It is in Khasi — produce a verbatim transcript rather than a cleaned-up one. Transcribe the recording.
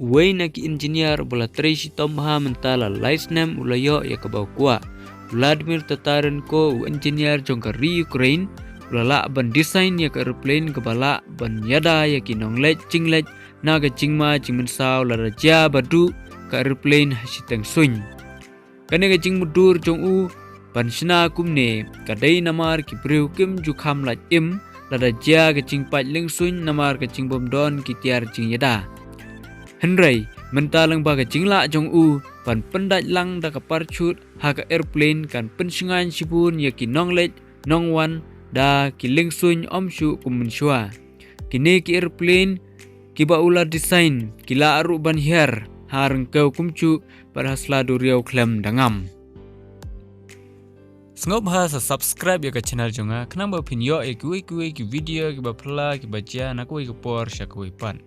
Uwei na ki engineer ba la trei shitom bha mynta la lai snem u la ïoh ïa kaba u kwah. Vladimir Tatarenko, u engineer jong ka ri Ukraine, u la lah ban design ïa ka aeroplane kaba lah ban ïada ïa ki nongleit jingleit na ka jingma jingmynsaw lada jia ba duh ka aeroplane ha shiteng suiñ. Kane ka jingmutdur jong u ban shna kumne ka dei namar ki briew kim ju kham lait im lada jia ka jingpait liengsuiñ namar ka jingbym don ki tiar jingïada. Hynrei mynta lyngba ka jinglah jong u ban pyndait lang da ka parachute ha ka aeroplane kan pynshngaiñ shibun ïa ki nongleit nongwan da ki liengsuiñ ym shuh kum mynshuwa. Kine ki aeroplane kiba u la design ki lah ruh ban hiar ha ryngkew kumjuh bad ha sla duriaw khlem da ngam. Sngewbha sa subscribe ïa ka channel jong nga khnang ba phin ïoh ïa kiwei kiwei ki video kiba phylla kiba jia na kawei ka por sha kawei pat.